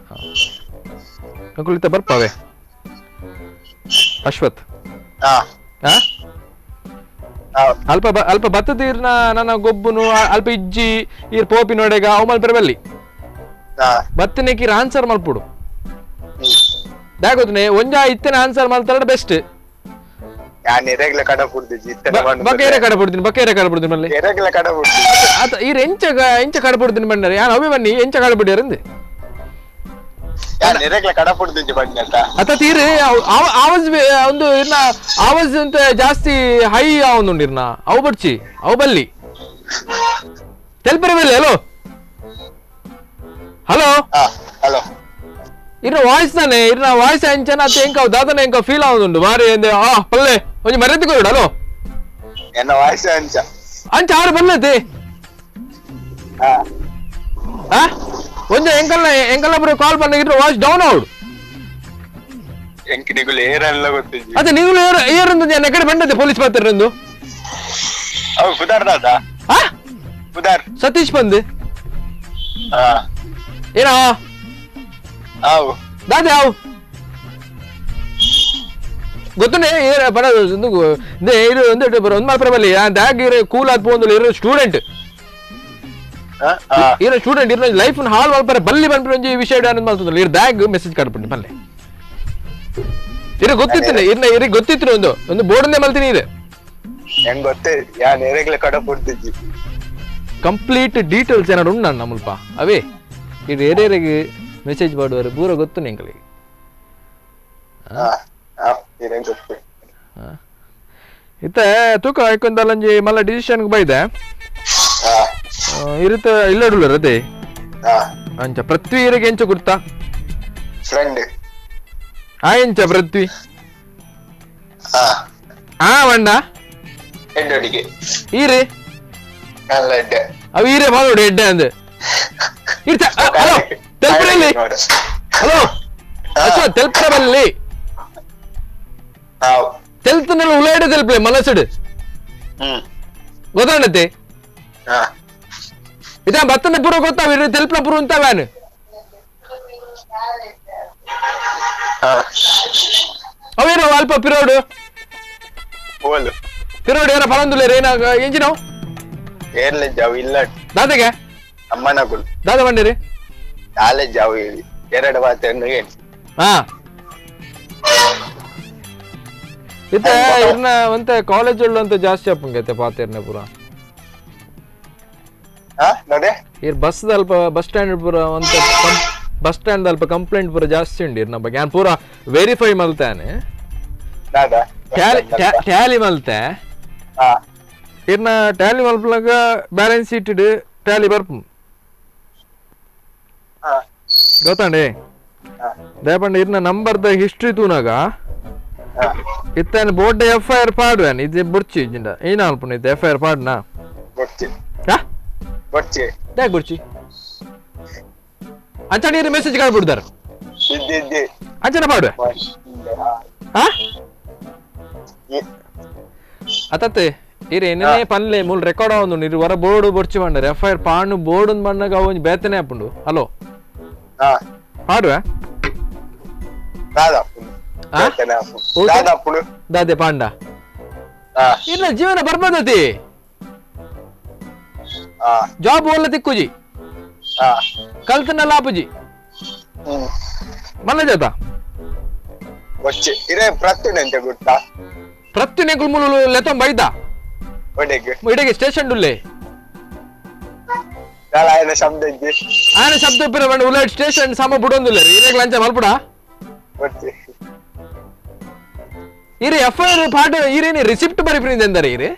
ಹಾಂ ಅಂಕುಲ್ ಇತ್ತ ಬರ್ಪಾವೆ ಅಶ್ವಥ್ ಹಾಂ ಅಲ್ಪ ಅಲ್ಪ ಬತ್ತದ ಇರ್ನ ನನ್ನ ಗೊಬ್ಬುನು ಅಲ್ಪ ಇಜ್ಜಿ ಈರ್ ಪೋಪಿ ನೋಡೆಗ ಅವು ಮಲ್ಪರೆ ಬಲ್ಲಿ ಬತ್ತನೇಕಿ ಆನ್ಸರ್ ಮಲ್ಪುಡು ದಾಗೋತನೆ ಒಂಜ ಇತ್ತನೆ ಆನ್ಸರ್ ಮಲ್ತಾರ ಬೆಸ್ಟ್ ಬಕೇರೆ ಕಡ ಬಿಡ್ತೀನಿ ಬಕೇರೆ ಕಡ ಬಿಡ್ತೀನಿ ಮಲ್ಲಿ ಆತ ಈರ್ ಎಂಚ ಎಂಚ ಕಡ ಬಿಡ್ತೀನಿ ಬಂಡಾರೆ ಯಾನ್ ಅವೇ ಬನ್ನಿ ಎಂಚ ಕಡ ಬಿಡ್ಯಾರಂದೆ ಅತ ತೀರ್ ಆವಾಜ್ ಒಂದು ಇರ್ನ ಆವಾಜ್ ಅಂತ ಜಾಸ್ತಿ ಹೈ ಆವೊಂದುಂಡು ಇರ್ನ ಅವು ಬಡ್ಚಿ ಅವು ಬಲ್ಲಿ ತೆಲ್ಪರೆ ಬಲ್ಲಿ hello hello hello ಇರ್ನ ವಾಯ್ಸ್ ತಾನೆ ಇರ್ನ ವಾಯ್ಸ್ ಅಂಚನ ಅತ್ತ ಎಂಕ ದಾದನ ಎಂಕ ಫೀಲ್ ಆವೊಂದುಂಡು ಬಾರಿ ಎಂದೆ ಆ ಪಲ್ಲೆ ಒಂಜಿ ಮರ್ಯಾದೆ ಕೊಡು ಹಲೋ ಎನ್ನ ವಾಯ್ಸ್ ಅಂಚ ಅಂಚ ಆರು ಬಲ್ಲತೆ ಆ ಒಂಜ ಎಂಕಲ್ನ ಎಂಕಲ್ನ ಬರೋ ಕಾಲ್ ಬಂದ voice down out ಎಂಕ್ ನಿಗುಲು ಏರಲ್ಲ ಗೊತ್ತಿಜ್ಜಿ ಅದೇ ನೀವು ಏರ್ ಏರಂದು ನಾನು ಎಕಡೆ ಬಂದದೆ ಪೊಲೀಸ್ ಪಾತ್ರಂದು ಅವು ಪುದಾರ್ ದಾದ ಆ ಪುದಾರ್ ಸತೀಶ್ ಬಂದು ಹಾ ಏನಾ ಆವು ದಾದೆ ಆವು ಗೊತ್ತುಂಡೆ ಏರ ಬಡ ಇದು ಒಂದು ಒಂದು ಮಾತ್ರ ಬಲ್ಲಿ ದಾಗ್ ಇರ ಕೂಲ್ ಆದ್ ಪೋಂದುಲ್ಲ ಇರೋ ಸ್ಟೂಡೆಂಟ್ ಇರೋ ಸ್ಟೂಡೆಂಟ್ ಇರೋ ಲೈಫ್ ಹಾಲ್ ಮಲ್ಪರೆ ಬಲ್ಲಿ ಬಂದ್ಬಿಟ್ಟು ಒಂಜಿ ವಿಷಯ ಅನ್ನೋದು ಮಲ್ತೊಂದುಲ್ಲ ಇರ್ ಬ್ಯಾಗ್ ಮೆಸೇಜ್ ಕಟ್ಬಿಟ್ಟು ಬಲ್ಲೆ ಇರ ಗೊತ್ತಿತ್ತು ಇರ್ನ ಇರಿಗೆ ಗೊತ್ತಿತ್ತು ಒಂದು ಒಂದು ಬೋರ್ಡನ್ನೇ ಮಲ್ತೀನಿ ಇದೆ ಹೆಂಗ್ ಗೊತ್ತೇ ಯಾನ್ ಎರೆಗ್ಲ ಕಡ ಪುಡ್ದಿಜ್ಜಿ ಕಂಪ್ಲೀಟ್ ಡೀಟೇಲ್ಸ್ ಏನಾರು ಉಂಡು ನನ್ನ ಮುಲ್ಪ ಅವೇ ಇದು ಏರೇರಿಗೆ ಮೆಸೇಜ್ ಮಾಡುವರು ಪೂರ ಗೊತ್ತು ನಿಂಗಳಿಗೆ ಇತ್ತ ತೂಕ ಆಯ್ಕೊಂದಲ್ಲಂಜಿ ಮಲ್ಲ ಡಿಸಿಷನ್ ಬೈದೆ ಇರುತ್ತೆ ಇಲ್ಲಡುಲ್ಲರ ಅದೇ ಅಂಚ ಪೃಥ್ವಿ ಇರಗೆ ಎಂಚ ಗುರ್ತಾ ಫ್ರೆಂಡ್ ಆ ಎಂಚ ಪೃಥ್ವಿ ಆ వంಡ ಎಡ್ಡೊಡಿಗೆ ಈರೆ ಅಲ್ಲ ಎಡ್ಡೆ ಅವು ಈರೆ ಮಾಡೋಡು ಎಡ್ಡೆ ಅಂದೆ ಇರ್ತ ಹಲೋ ತೆಲ್ಪರಲ್ಲಿ ಹಲೋ ಅಶ್ವ ತೆಲ್ಪರ ಬಲ್ಲಿ ತೆಲ್ತನೆಲ್ಲ ಉಲಾಡೆ ತೆಲ್ಪಲೆ ಮನಸ್ಸುಡು ಗೊತ್ತಾಣತ್ತೆ ಇದ ಬತ್ತನ ಪೂರ ಗೊತ್ತಾವ ಇರ ತೆಲ್ಪನ ಪೂರ ಅಂತ ವ್ಯಾನ್ ಅವೇನೋ ಅಲ್ಪ ಪಿರೋಡು ಪಿರೋಡು ಏನ ಫಲಂದುಲ್ಲ ಏನ ಎಂಜಿನೋ ಏರ್ಲೆ ಜಾವು ಇಲ್ಲ ದಾದಗೆ ಅಮ್ಮನಗುಲ್ ದಾದ ಬಂಡಿರಿ ನಾಲೆ ಜಾವು ಹೇಳಿ ಎರಡು ಮಾತನ್ನು ಹೇಳಿ ಹಾ ಇತ್ತ ಇರ್ನ ಒಂತೆ ಕಾಲೇಜ್ ಅಂತ ಜಾಸ್ತಿ ಅಪ್ಪಂಗೈತೆ ಪಾತೇರ್ನೆ ಪೂರ ನೋಡಿ ಇರ್ ಬಸ್ ಅಲ್ಪ ಬಸ್ ಸ್ಟ್ಯಾಂಡ್ ಪೂರ ಒಂತೆ ಬಸ್ ಸ್ಟ್ಯಾಂಡ್ ಅಲ್ಪ ಕಂಪ್ಲೇಂಟ್ ಪೂರ ಜಾಸ್ತಿ ಉಂಡು ಇರ್ನ ಬಗ್ಗೆ ನಾನು ಪೂರ ವೆರಿಫೈ ಮಲ್ತಾನೆ ಟ್ಯಾಲಿ ಮಲ್ತೆ ಇರ್ನ ಟ್ಯಾಲಿ ಮಲ್ಪಲಾಗ balance sheet Tally ಬರ್ಪು ಗೊತ್ತಾಂಡೆ ದಯಪಂಡ ಇರ್ನ ನಂಬರ್ದ ಹಿಸ್ಟ್ರಿ ತೂನಾಗ ಇತ್ತಾನೆ board F I R ಪಾಡುವೇನು ಇದು ಬುರ್ಚಿ ಇಜ್ಜಿಂಡ ಏನ ಅಲ್ಪುನ ಇತ್ತೆ F I R ಪಾಡ್ನಾ ಬೊಡ್ಚಿ ಹಾ ಬೊಡ್ಚಿ ದಾಯ್ ಬುರ್ಚಿ ಅಂಚನೆ ಇರು ಮೆಸೇಜ್ ಕಳ್ಬಿಡ್ದಾರ ಇದ್ದಿ ಅಂಚನೆ ಪಾಡುವೆ ಹಾ ಅತತ್ತೆ ಇರು ಏನೇ ಪನ್ಲೆ ಮೂಲ ರೆಕಾರ್ಡ್ ಆವೊಂದುಂಡು ಇರು ಹೊರ ಬೋರ್ಡ್ ಬೊರ್ಚಿ ಬಂಡರ್ F I R ಪಾಂಡು board ಒಂದು ಬಂದಾಗ ಅವು ಒಂಜಿ ಬೇತನೆ ಆಪುಂಡು ಹಲೋ ಪಾಡುವೆ ದಾದೆ ಪಾಂಡ ಇಲ್ಲ ಜೀವನ ಬರ್ಬಾದತಿ ಜಾಬ್ ಒಲ್ಲ ತಿಕ್ಕುಜಿ ಕಲ್ತನ ಲಾಪುಜಿ ಮಲ್ಲ ಜಾತ ಇರೇ ಪ್ರತ್ಯುನೆ ಗೊತ್ತಾ ಪ್ರತ್ಯುನೆ ಕುಲ್ಮುಲು ಲೆತ್ತೊಂಬ ಬೈದ ಇಡಗೆ ಸ್ಟೇಷನ್ ಡುಲ್ಲೆ ಆಯನ ಶಬ್ದ ಇದ್ದಿ ಆಯನ ಶಬ್ದ ಉಪ್ಪಿರ ಬಂಡ ಉಲಾಡ್ ಸ್ಟೇಷನ್ ಸಮ ಬುಡೊಂದುಲ್ಲ ಇರೆಗ್ ಲಂಚ ಮಲ್ಪುಡ ಇರೆ F I R ಪಾಠ ಇರೇನೆ ರಿಸಿಪ್ಟ್ ಬರಿಪಿನಿಂದ ಎಂದರೆ ಇರೆ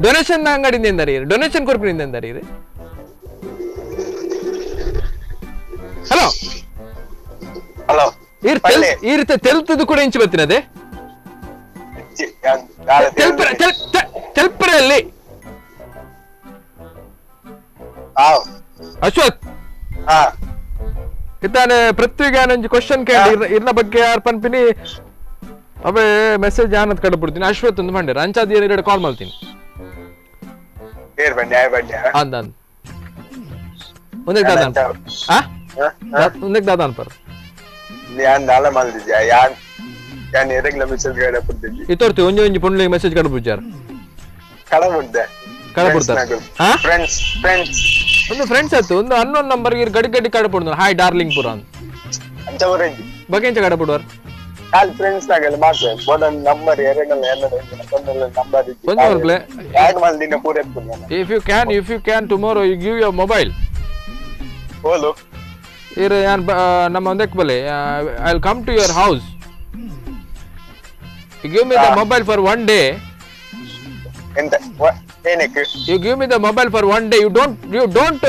ಡೊನೇಷನ್ ಅಂಗಡಿಂದ ಎಂದರೆ ಇರೆ ಡೊನೇಷನ್ ಕೊರ್ಪಿನಿಂದ ಎಂದರೆ ಇರೆ ಹಲೋ ಹಲೋ ಈ ರೀತಿ ತೆಲ್ತದ್ದು ಕೂಡ ಇಂಚು ಬತ್ತಿನದೆ ತೆಲ್ಪರಲ್ಲಿ ಅಶ್ವಥ್ ಇದ್ದಾನೆ ಪೃಥ್ವಿಗೆ ಒಂಜಿ ಕ್ವಶನ್ ಕೇಳಿ ಇರ್ನ ಬಗ್ಗೆ ಯಾರು ಪನ್ಪಿನಿ ಅವೇ ಮೆಸೇಜ್ ಆನಂದ್ ಕಡೆ ಬಿಡ್ತೀನಿ ಅಶ್ವಥ್ ಒಂದು ಮಂಡ್ಯ ಅಂಚಾದ ಎರಡು ಕಾಲ್ ಮಾಡ್ತೀನಿ ಅಂದ ಒಂದೇ ದಾದ ಒಂದೇ ದಾದ ಅನ್ಪರ್ ಇತೋರ್ತಿ ಒಂಜಿ ಒಂಜಿ ಪುಂಡ್ಲಿಗೆ ಮೆಸೇಜ್ ಕಡೆ ಬಿಡ್ಜಾರ ಫ್ರೆಂಡ್ಸ್ ಫ್ರೆಂಡ್ಸ್ ಒಂದು ಫ್ರೆಂಡ್ಸ್ ಆಯ್ತು ಒಂದು ಅನ್ನೋನ್ ನಂಬರ್ ಗಡಿ ಗಡಿ ಕಡಪುಡ್ದು ಹಾಯ್ ಡಾರ್ಲಿಂಗ್ ಪುರ ಅಂತ ಬಗ್ಗೆ ಎಂಚ ಕಡಪುಡುವರ್ ಫ್ರೆಂಡ್ಸ್ ನಾಗೆಲ್ಲ ಮಾತ್ರ ಬೋಡನ್ ನಂಬರ್ ಎರಡಲ್ಲ ನಂಬರ್ ಆಡ್ ಮಾಡ್ದಿನ ಪೂರ if you can tomorrow you give your mobile ಓಲು ಇರ ಯಾನ್ ನಮ್ಮ ಒಂದಕ್ಕೆ ಬಲೆ I will come to your house you give me the mobile for one day. ಎಂತ ಏನಕ್ಕೆ You give me the mobile for one day. You don't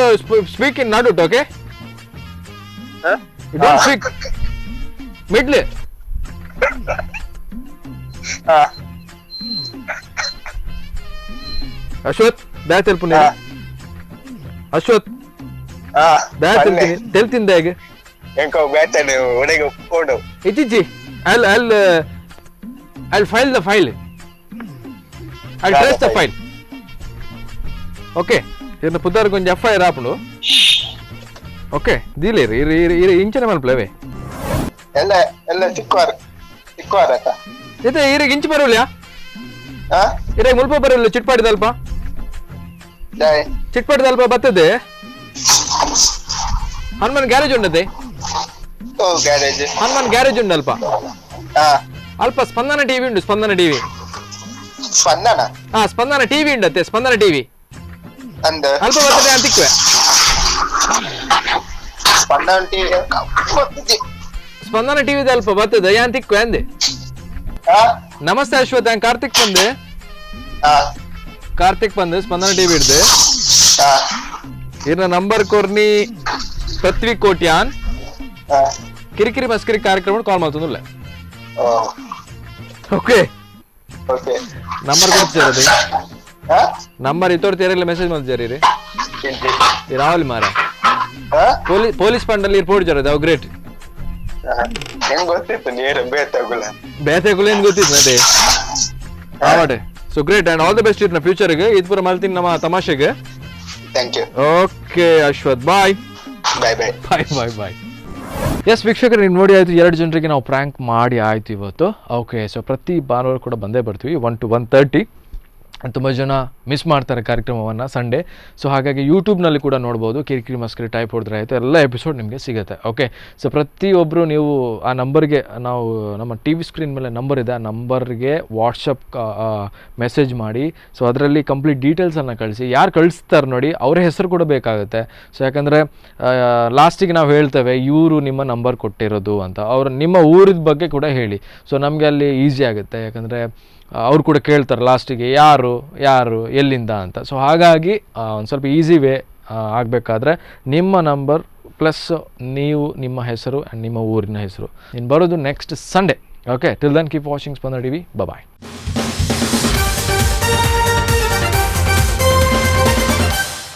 speak in Nadut, okay? Huh? You don't speak middle. Ashwath ಬ್ಯಾ ತೆಲ್ಪುನಿ ಅಶ್ವಥ್ ಬ್ಯಾ ತೆಲ್ತೀನಿ ತೆಲ್ತಿಂದ ಹೇಗೆ ಎಂಕೋ ಬ್ಯಾತನೆ ಒಡೆಗೆ phone ಇಚ್ಚಿಚ್ಚಿ I'll I'll I'll file the file. I'll trace the file. Okay. ಇದನ್ನ ಪುದ್ದಾರ್ಗೆ ಒಂಜಿ F I R ಆಪುಂಡು okay ದೀಲೇರಿ ಇರು ಇರು ಇರು ಇಂಚನೆ ಮಲ್ಪಲವೇ ಎಲ್ಲ ಎಲ್ಲ ಸಿಕ್ಕುವಾರ ಸಿಕ್ಕುವಾರತ ಇದೆ ಇರಿಗೆ ಇಂಚು ಬರೋಲ್ಲ ಇರಾಗ ಮುಲ್ಪ ಬರೋಲ್ಲ ಚಿಟ್ಪಾಡಿದಲ್ಪ ಚಿಟ್ಪಾಡಿದಲ್ಪ ಬರ್ತದೆ ಹನುಮಾನ್ ಗ್ಯಾರೇಜ್ ಉಂಡದೆ ಗ್ಯಾರೇಜ್ ಹನುಮಾನ್ ಗ್ಯಾರೇಜ್ ಉಂಡಲ್ಪ ಅಲ್ಪ ಸ್ಪಂದನ ಟಿವಿ ಉಂಟು ಸ್ಪಂದನ ಟಿವಿ ಸ್ಪಂದನ ಹಾ ಸ್ಪಂದನ ಟಿವಿ ಉಂಡತ್ತೆ ಸ್ಪಂದನ ಟಿವಿ ಅಲ್ಪ ಬರ್ತದೆ ಅಂತ ತಿಕ್ಕುವೆ ಸ್ಪಂದನ ಟಿವಿ ಸ್ಪಂದನ ಟಿವಿ ಅಲ್ಪ ಬರ್ತದೆ ಯಾನ್ ತಿಕ್ಕುವೆ ಅಂದೆ. ನಮಸ್ತೆ ಅಶ್ವಥ್, ನಾನು ಕಾರ್ತಿಕ್ ಬಂದೆ. ಕಾರ್ತಿಕ್ ಬಂದೆ ಸ್ಪಂದನ ಟಿವಿ ಹಿಡ್ದೆ. ಇರ್ನ ನಂಬರ್ ಕೊರ್ನಿ ಪೃಥ್ವಿ ಕೋಟ್ಯಾನ್ ಕಿರಿಕಿರಿ ಮಸ್ಕಿರಿ ಕಾರ್ಯಕ್ರಮ ಕಾಲ್ ಮಾಡ್ತಂದಿಲ್ಲ. Okay okay number ಕೊಡ್ತೀರ? ನಂಬರ್ ಇತ್ತೋರ್ತೀರ ಮೆಸೇಜ್ ಮಾಡ್ತೀರಿ ರೀ ರಾಹುಲ್ ಮಾರ ಪೊಲೀಸ್ ಪೊಲೀಸ್ ಪಂಡಲ್ಲಿ ರಿಪೋರ್ಟ್ ಜರ ಅವು ಗ್ರೇಟ್. ಹೆಂಗ್ ಗೊತ್ತಿತ್ತು ನೇರ ಬೇತಗುಲ ಬೇತಗುಲ ಏನ್ ಗೊತ್ತಿತ್ತು ಅದೇ ಆವಾಟೆ. So great and all the best ಇರ್ನ ಫ್ಯೂಚರ್ಗೆ. ಇದು ಪೂರ ಮಲ್ತೀನಿ ನಮ್ಮ ತಮಾಷೆಗೆ. Thank you. Okay Ashwath, bye bye bye bye bye bye. Yes ವೀಕ್ಷಕರು, ನೀವು ನೋಡಿ ಆಯಿತು, ಎರಡು ಜನರಿಗೆ ನಾವು ಪ್ರ್ಯಾಂಕ್ ಮಾಡಿ ಆಯಿತು ಇವತ್ತು. ಓಕೆ, ಸೊ ಪ್ರತಿ ಭಾನುವಾರ ಕೂಡ ಬಂದೇ ಬರ್ತೀವಿ 1 to 1:30. ತುಂಬ ಜನ ಮಿಸ್ ಮಾಡ್ತಾರೆ ಕಾರ್ಯಕ್ರಮವನ್ನು ಸಂಡೇ. ಸೊ ಹಾಗಾಗಿ ಯೂಟ್ಯೂಬ್ನಲ್ಲಿ ಕೂಡ ನೋಡ್ಬೋದು, ಕಿರಿಕಿರಿ ಮಸ್ಕರಿ ಟೈಪ್ ಹೊಡೆದ್ರೆ ಆಯಿತು, ಎಲ್ಲ ಎಪಿಸೋಡ್ ನಿಮಗೆ ಸಿಗುತ್ತೆ. ಓಕೆ, ಸೊ ಪ್ರತಿಯೊಬ್ಬರು ನೀವು ಆ ನಂಬರ್ಗೆ, ನಾವು ನಮ್ಮ T V screen ಮೇಲೆ ನಂಬರ್ ಇದೆ, ಆ ನಂಬರ್ಗೆ ವಾಟ್ಸಪ್ ಮೆಸೇಜ್ ಮಾಡಿ. ಸೊ ಅದರಲ್ಲಿ ಕಂಪ್ಲೀಟ್ ಡೀಟೇಲ್ಸನ್ನು ಕಳಿಸಿ. ಯಾರು ಕಳಿಸ್ತಾರೆ ನೋಡಿ, ಅವರ ಹೆಸರು ಕೂಡ ಬೇಕಾಗುತ್ತೆ. ಸೊ ಯಾಕಂದರೆ ಲಾಸ್ಟಿಗೆ ನಾವು ಹೇಳ್ತೇವೆ ಇವರು ನಿಮ್ಮ ನಂಬರ್ ಕೊಟ್ಟಿರೋದು ಅಂತ. ಅವರು ನಿಮ್ಮ ಊರಿನ ಬಗ್ಗೆ ಕೂಡ ಹೇಳಿ. ಸೊ ನಮಗೆ ಅಲ್ಲಿ ಈಸಿ ಆಗುತ್ತೆ, ಯಾಕಂದರೆ ಅವ್ರು ಕೂಡ ಕೇಳ್ತಾರೆ ಲಾಸ್ಟಿಗೆ ಯಾರು ಯಾರು ಎಲ್ಲಿಂದ ಅಂತ. ಸೊ ಹಾಗಾಗಿ ಒಂದು ಸ್ವಲ್ಪ ಈಸಿ ವೇ ಆಗಬೇಕಾದ್ರೆ ನಿಮ್ಮ ನಂಬರ್ ಪ್ಲಸ್ ಪ್ಲಸ್ ನೀವು ನಿಮ್ಮ ಹೆಸರು ಆ್ಯಂಡ್ ನಿಮ್ಮ ಊರಿನ ಹೆಸರು. ಇನ್ನು ಬರೋದು next Sunday. Okay, till then keep watching Spandana TV. Bye.